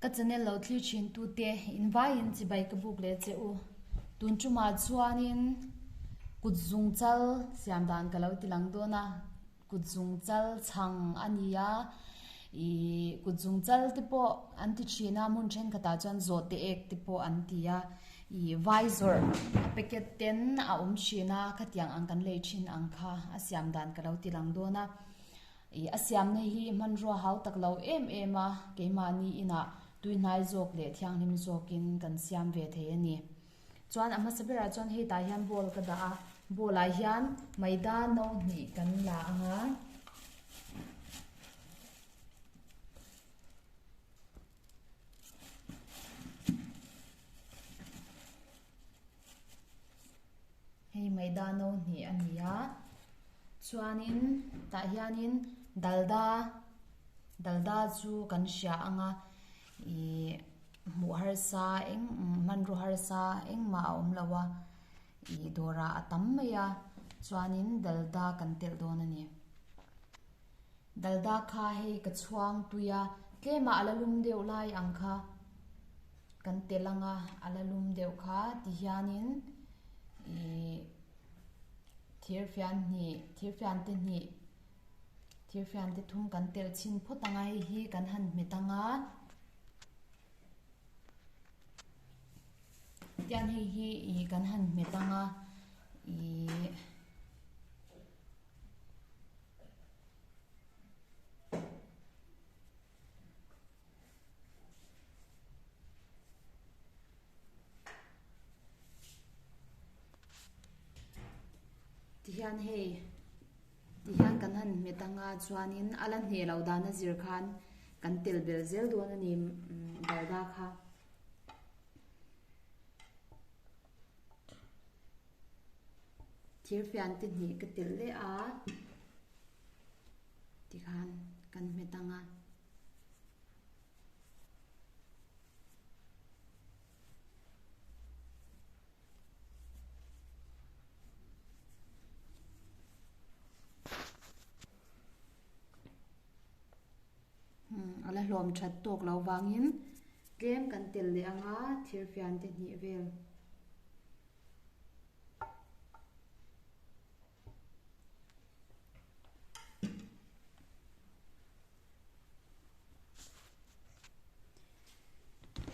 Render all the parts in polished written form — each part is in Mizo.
Ka channel lo thlir thin tute invaiin chibai ka buk leh che u. Tun tumah chuanin kut zung chal siam dan ka lo ti lang dawn a, kut zung chal chhang a ni a, ih kut zung chal te pawh an ti thin a, hmun thenkhatah chuan zawhte ek te pawh an ti a, ih vai zawrh a packet ten a awm thin a, khatiang ang kan lei thin ang kha a siam dan ka lo ti lang dawn a. Ih a siamna hi hmanrua hau tak lo em em a, keimahni inah tuihnai zawk leh thianghlim zawkin kan siam ve thei a ni. Chuan a hmasa berah chuan hei tah hian bowl ka dah a, bowl ah hian maida no hnih kan la ang a. Hei maida no hnih a ni a chuanin tah hianin dalda dalda chu kan hria ang a ihh hmuh harsa eng hmanraw harsa engmah a awm lo a ih dawrah a tam mai a chuanin dalda kan telh dawn a ni. Dalda kha hei ka chhuang tui a tlem ah a la lum deuh lai ang kha. Kan tel anga a la lum deuh kha ti hianin ih thirfian hnih thirfian te hnih thirfian te thum kan telh chhin phawt anga hei hi kan han hmet anga tian hei hi ih kan han hmet anga ih. Tihian hei tihian kan han hmet anga chuanin a la hneh loh dan a zir khan kan tel belh zel dawn a ni dalda kha. Thirfian te hnih ka telh leh a tikhan kan hmet anga. A la hlawm that tawk lo vangin tlem kan tel leh anga thirfian te hnih vel.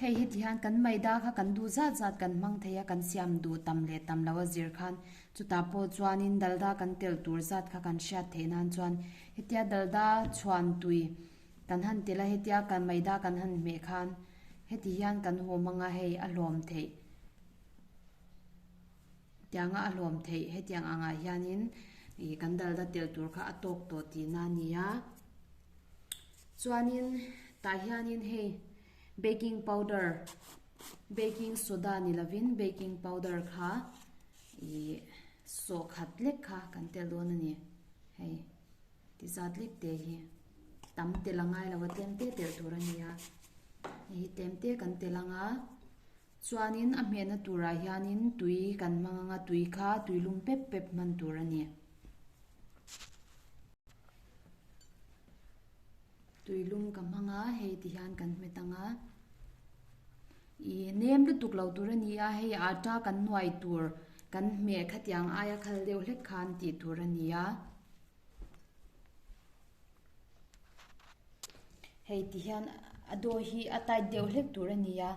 Hei hi tihian kan maida kha kan duh zat zat kan hmang thei a, kan siam duh tam leh tam lo a zir khan chutah pawh chuanin dalda kan tel tur zat kha kan hriat theih nan chuan hetia dalda chhuan tui kan han tel a hetia kan maida kan han hmeh khan heti hian kan hum anga hei a hlawm theih. Tianga a hlawm theih hetiang angah hianin ih kan dalda tel tur kha a tawk tawh tihna a ni a. Chuanin tah hianin hei baking powder baking soda ni lovin baking powder kha ih sawh khat lek kha kan tel dawn a ni hei ti zat lek te hi tam tel a ngai lo a tlem te tel tur a ni a hei hi tlem te kan tel ang a. Chuanin a hmehna turah hianin tui kan hmang anga tui kha tui lum pep pep hman tur a ni. Tui lum ka hmang a, hei ti hian kan hmet ang a. Ih nem lutuk lo tur a ni a, hei atta kan nuai tur kan hmeh khatiang aia khal deuh hlek khan tih tur a ni a. Hei ti hian a dawi hi a tight deuh hlek tur a ni a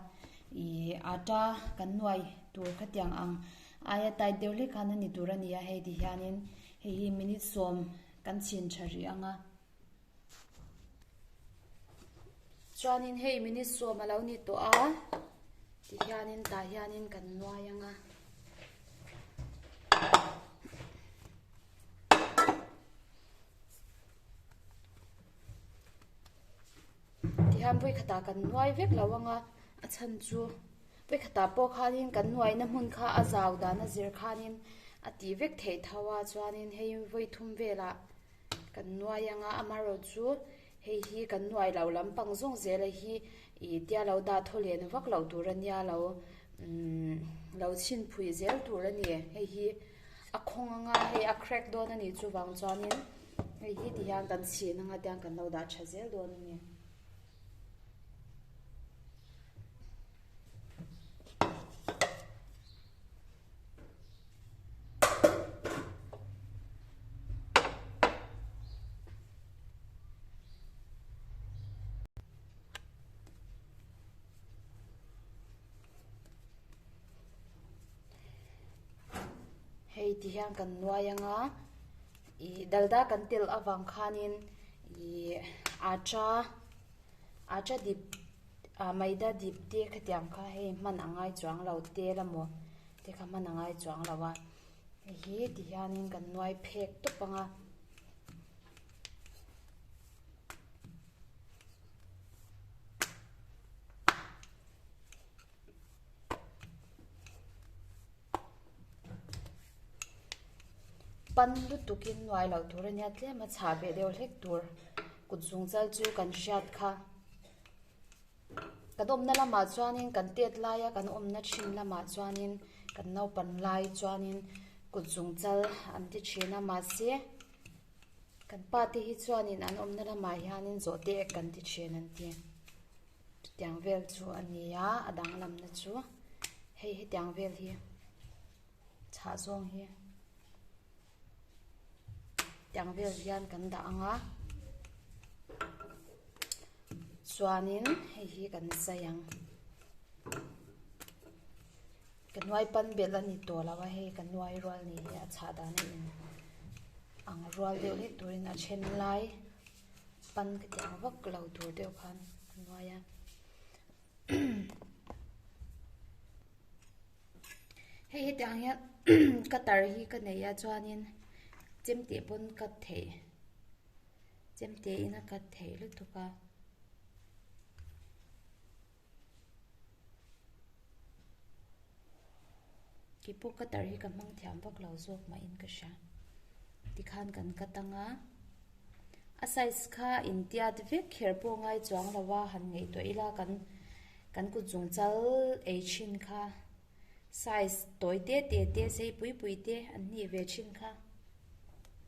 ih atta kan nuai tur khatiang ang aia tight deuh hlek khan a ni tur a ni a hei ti hianin hei hi minute sawm kan chhin tha rih ang a. Chuanin hei minute sawm a lo ni tawh a ti hianin tah hianin kan nuai ang a. Tihian vawikhatah kan nuai vek lo ang a, a chhan chu vawikhatah pawh khanin kan nuaina hmun kha a zau dan a zir khanin a tih vek theih tho a chuanin hei vawi thum velah kan nuai ang a amaherawhchu hei hi kan nuai loh lampang zawng zel a hi ih tia lo dah thaw len vak loh tur a nia lo umm lo chhin phui zel tur a ni hei hi. A khawng anga hei a crack dawn a nih chuvang chuanin hei hi ti hian kan chhin anga tiang kan lo dah tha zel dawn a ni. ti hian kan nuai anga ih dalda kan telh avang khanin ih atta atta dip ah maida dip te khatiang kha hei hman a ngai chuang lo tel emaw te kha hman a ngai chuang lo a hei hi ti hianin kan nuai phek tawp ang a. Pan lutukin nuai loh tur a nia tlem a chhah beh deuh hlek tur kut zung chal chu kan hriat kha kan awmna lamah chuanin kan tet laia kan awmna thin lamah chuanin kan naupan lai chuanin kut zung chal an ti thin a mahse kan pa te hi chuanin an awmna lamah hianin zawhte ek kan ti thin an ti. Chutiang vel chu a ni a, a danglamna chu hei hetiang vel hi chhah zawng hi tiang vel hian kan dah ang a chuanin hei hi kan zai ang ka nuai pan belh a ni tawh lo a hei ka nuai rual ni hi a chhah dan a in ang rual deuh hlek turin a then lai. Pan ka ti ang vak lo tur deuh khan a nuai a hei hetiang hian cutter hi ka nei a chuanin chemte pawn cut theih chemte in a cut theih lutuk a. Keipawh cutter hi ka hmang thiam vak lo zawk mahin ka hria tikhan kan cut ang a a size kha intiat vek kher pawh ngai chuang lo a han ngaihtuah ila kan kan kut zawng chal ei thin kha size tawi te te te sei pui pui te an nih ve thin kha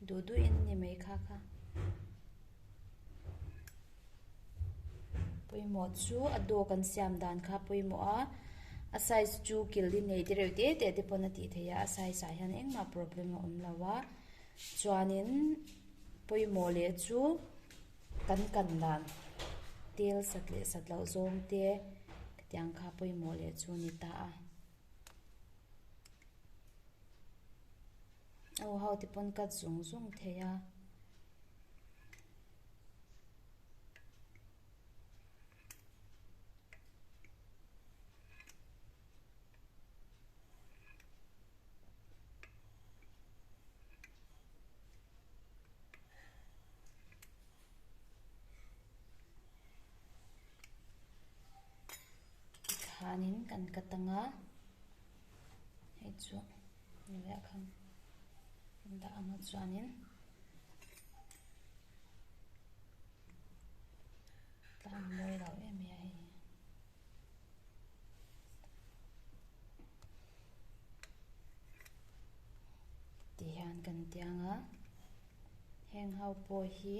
duh duh in ni mai kha kha. Pawimawh chu a dough kan siam dan kha pawimawh a a size chu kil hi nei te reuh te te te pawn a tih theih a a size ah hian engmah problem a awm lo a chuanin pawimawh leh chu kan kan dan tel sat leh sat loh zawng te khatiang kha pawimawh leh chu a ni ta a. Aw ho te pawn cut zung zung thei a. Tikhanin kan cut ang a hei chu hnuaiah khan kan dah ang a chuanin tlang mawi lo em mai a hei hi. Ti hian kan tiang a heng ho pawh hi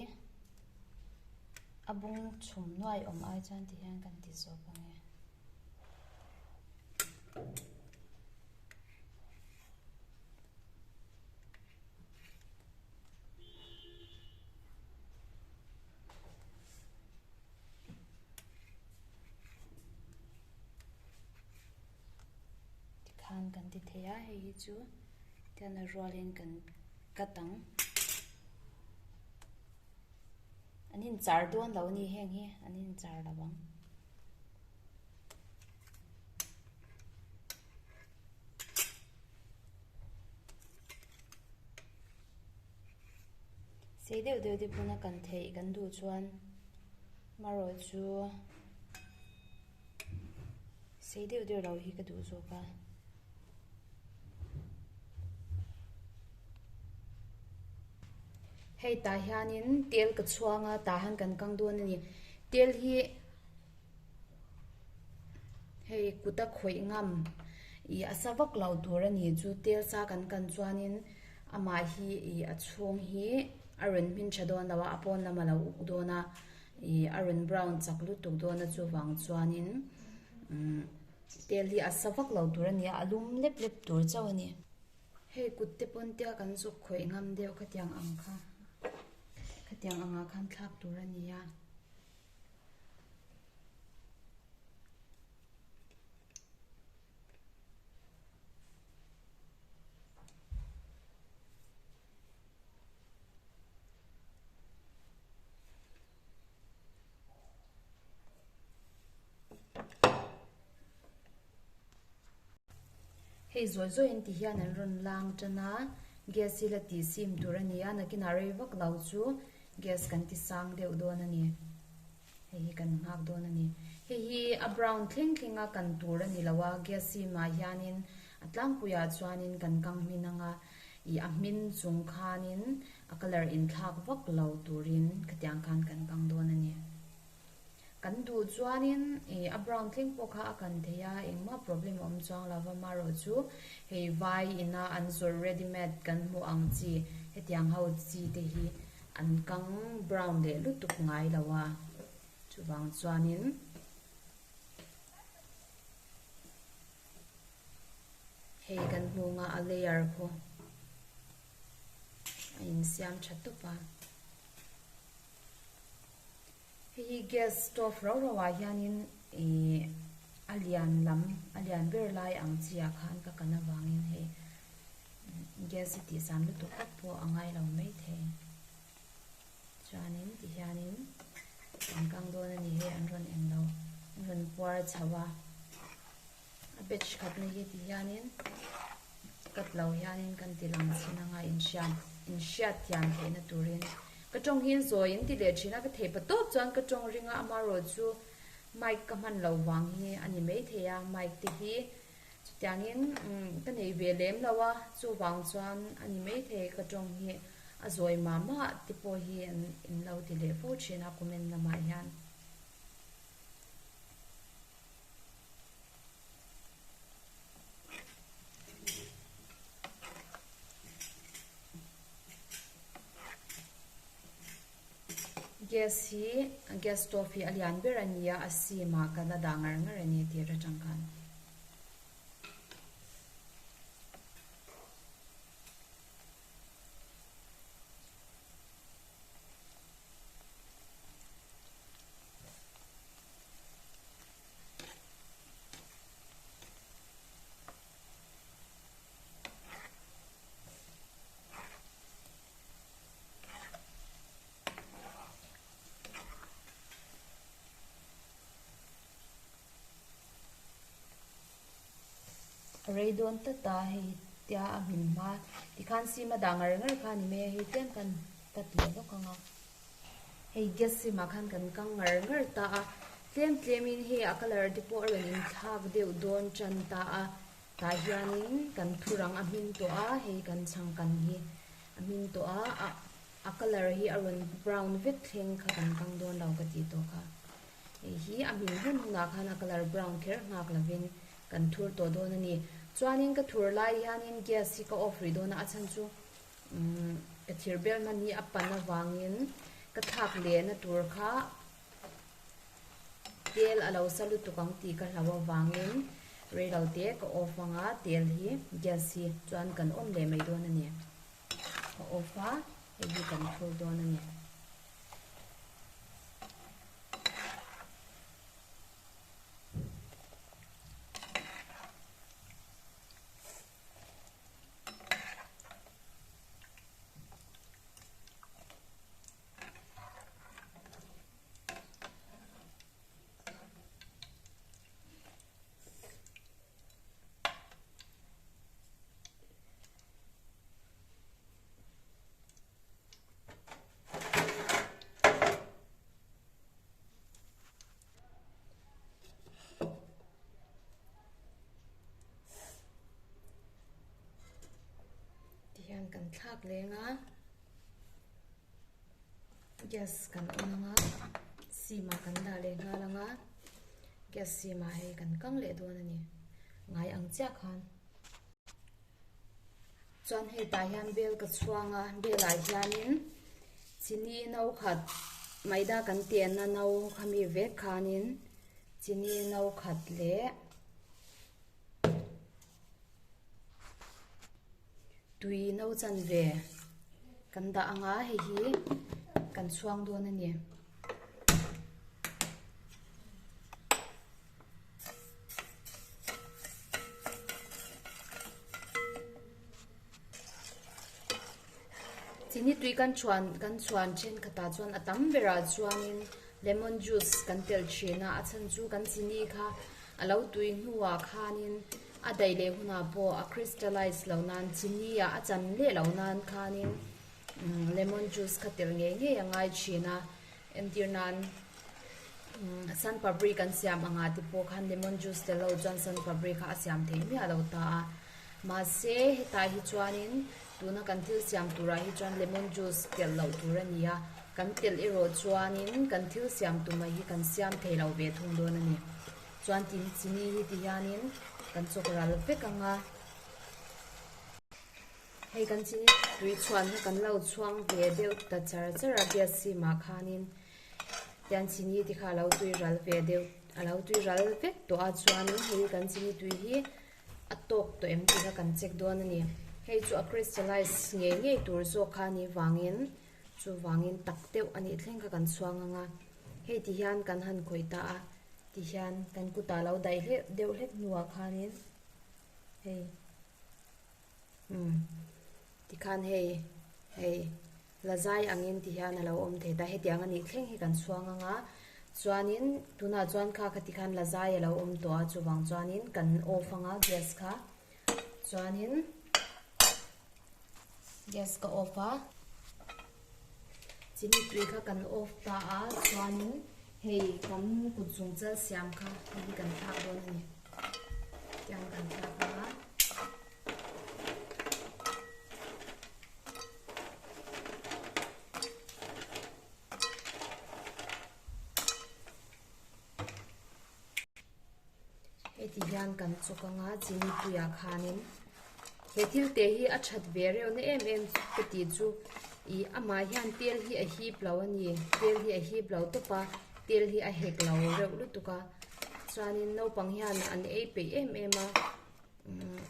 a bung chhum nuai awm ai chuan ti hian kan ti zawk ang e. Tikhan kan ti thei a hei hi chu tian a rualin kan cut ang an inchar dawn lo a ni heng hi an inchar lo ang. Sei deuh deuh te pawn a kan theih kan duh chuan marawh chu sei deuh deuh lo hi ka duh zawk a. Hei tah hianin tel ka chhuang a tah hian kan kang dawn a ni tel hi. Hei kut a khawih ngam ih a sa vak lo tur a ni chu tel sa kan kan chuanin amah hi ih a chhung hi a rawn hmin tha dawn lo a a pawn lam a lo uk dawn a ih a rawn brown chak lutuk dawn a chuvang chuanin umm tel hi a sa vak lo tur a ni a a lum lep lep tur chauh a ni. Hei kut te pawn tia kan zuk khawih ngam deuh khatiang ang kha khatiang angah khan thlak tur a ni a. Hei zawi zawiin ti hian an rawn lang tan a, gas hi la tih sim tur a ni a, nakinah rei vak lo chu gas kan ti sang deuh dawn a ni. Hei hi kan nghak dawn a ni. Hei hi a brown thleng thleng a kan tur a ni lo a, gas sim ah hianin a tlangpuiah chuanin kan kang hmin ang a, ih a hmin chung khanin a colour inthlak vak lo turin khatiang khan kan kang dawn a ni. Kan duh chuanin ih a brown thleng pawh kha a kan thei a, engmah problem a awm chuang lo va, marawh chu hei vai ina an zawrh ready made kan hmuh ang chi hetiang ho chi te hi an kang brown leh lutuk ngai lo a, chuvang chuanin. Hei kan hmunga a layer khu a insiam tha tawp a. Hei hi gas stove rau rau ah hianin ih a lian lam a lian ber lai ang chi ah khan ka kan avangin hei gas hi tih zan lutuk vak pawh a ngai lo maithei. Chuanin ti hianin an kang dawn a ni hei an rawn eng lo an rawn puar chho a a batch khatna hi ti hianin cut lo hianin kan ti lang chin anga inhriat inhriat thiam theihna turin ka tawng hi zawi in ti leh thin a ka thei pa tawp chuan ka tawng ring a amaherawhchu mic ka hman loh vang hi a ni maithei a mic te hi Chutiangin ka nei ve lem lo a, chuvang chuan a ni maithei ka tawng hi a zawi mah mah te pawh hi an in lo ti leh fo thin a comment lamah hian. Gas hi gas stove hi a lian ber a ni a, a sim ah ka la dah ngar ngar a ni tir atang khan. A rei dawn tlat a hei tia a hmin hma tikhan sim a dah ngar ngar kha a ni mai a hei tlem khan cut leh lawk ang a hei gas sim ah khan kan kang ngar ngar ta a tlem tlem in hei a colour te pawh a rawn inthlak deuh dawn tan ta a tah hianin kan thurang a hmin tawh a hei kan chhangkan hi a hmin tawh a a a colour hi a rawn brown vek thleng kha kan kang dawn lo ka tih tawh kha. Hei hi a hmin hun hunah khan a colour brown kher nghak lovin kan thur tawh dawn a ni. Chuanin ka thur lai hianin gas hi ka off rih dawn a, a chhan chu umm ka thir bel hman hi a pan avangin ka thlak lehna tur kha tel a lo sa lutuk ang tih ka hlau avangin reilote ka off anga tel hi gas hi chuan kan on leh mai dawn a ni. Ka off a, hei hi kan thur dawn a ni. Tihian kan thlak leng a gas kan on ang a sim ah kan dah leh nghal ang a gas sim ah hei kan kang leh dawn a ni ngai ang chiah khan. Chuan hei tah hian bel ka chhuang a belah hianin chini no khat maida kan tehna no khami vek khanin chini no khat leh tui no chanve kan dah ang a hei hi kan chhuang dawn a ni. Chini tui kan chhuan kan chhuan thenkhatah chuan a tam berah chuanin lemon juice kan telh thin a a chhan chu kan chini kha a lo tui hnuah khanin. A daih leh hunah pawh a crystallize loh nan chini ah a chan leh loh nan khanin lemon juice kha telh ngei ngei a ngai thin a entir nan sun papri kan siam angah te pawh khan lemon juice tel lo chuan sun papri kha a siam thei miah lo ta a mahse hetah hi chuanin tuna kan thil siam turah hi chuan lemon juice telh loh tur a ni a kan telh erawh chuanin kan thil siam tumah hi kan siam thei lo ve thung dawn a ni. Chuan tin chini hi ti hianin kan chawk ral vek ang a. Hei kan chini tui chhuan kha kan lo chhuang ve deuh ta char char a gas sim ah khanin tian chini te kha a lo tui ral ve deuh a lo tui ral vek tawh a chuanin hei kan chini tui hi a tawk tawh em tih kha kan check dawn a ni. Hei chu a crystallize ngei ngei tur zawk kha a nih vangin chuvangin tak deuh a nih thleng kha kan chhuang ang a. Hei ti hian kan han khawih ta a. Tihian kan kutah lo daih hlek deuh hlek hnuah khanin hei umm tikhan hei hei la zai angin tihian a lo awm thei ta hetiang a nih thleng hi kan chhuang ang a chuanin tunah chuan kha kha tikhan la zai a lo awm tawh a chuvang chuanin kan off ang a gas kha chuanin gas ka off a. Chini tui kha kan off ta a chuanin hei kan kut zung chal siam kha hei hi kan thlak dawn a ni tiang kan thlak ang a. Hei ti hian kan chawk ang a chini tuiah khanin he thil te hi a that ve reuh na em em ka tih chu ih amah hian tel hi a hip lo a ni tel hi a hip lo tawp a tel hi a hek lo reuh lutuk a chuanin naupang hian an ei peih em em a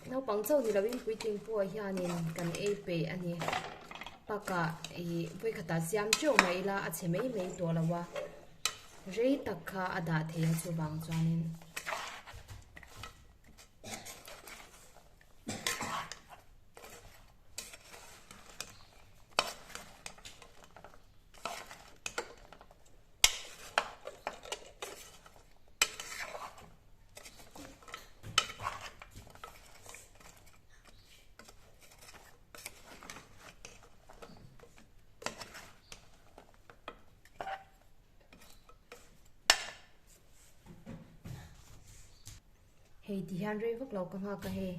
naupang chauh ni lovin puitling pawh hianin kan ei peih a ni bakah ih vawikhatah siam teuh mai ila a chhe mai mai tawh lo a. Rei tak kha a dah thei a chuvang chuanin Hei ti hian rei vak lo ka nghak a hei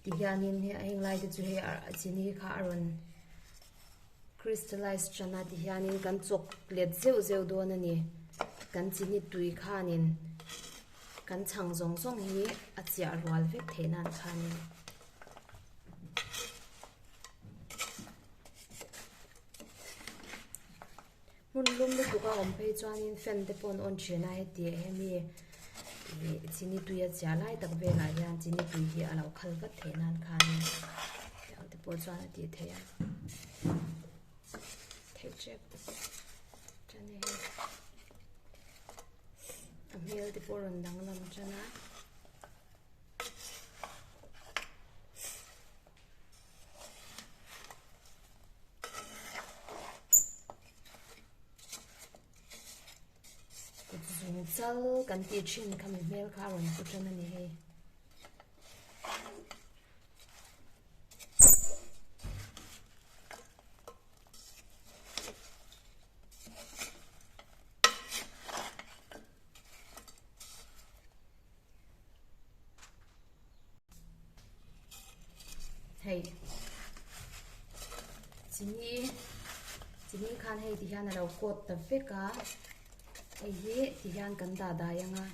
ti hianin hei a heng lai te chu hei a chini kha a rawn crystallize tan a ti hianin kan chawk let zeuh zeuh dawn a ni kan chini tui khanin kan chhang zawng zawng hi a chiah rual vek theih nan khanin. Hmun lum lutuk a awm phei chuanin fan te pawh an on thin a heti hemi ih chini tui a chiah lai tak velah hian chini tui hi a lo khal vat theih nan khanin tiang te pawh chuan a tih theih a theih tep tan a hei a hmel te pawh a rawn danglam tan a. Kut zung chal kan tih thin kha mi hmel kha a rawn pu tan a ni hei. Hei chini chini khan hei ti hian a lo kawt ta vek a hei hi ti hian kan dah dai ang a.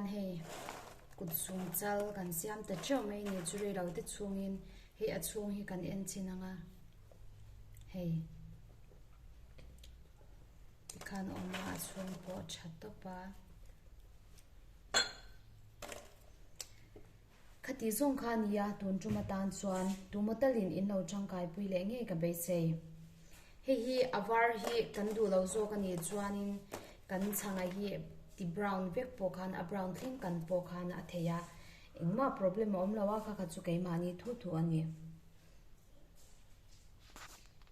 Tikhian hei kut zung chal kan siam ta teuh mai ni chu rei lo te chhungin hei a chhung hi kan en chin ang a hei tikhan awm a a chhung pawh a tha tawp a. Khati zawng kha a nia, tun tum atan chuan tumaw talin in lo tangkaipui leh ngei ka beisei. Hei hi a var hi kan duh lo zawk a nih chuanin kan chhanga hi ti brown vek pawh khan a brown thleng kan pawh khan a thei a, engmah problem a awm lo a, kha kha chu keimahni thu thu a ni.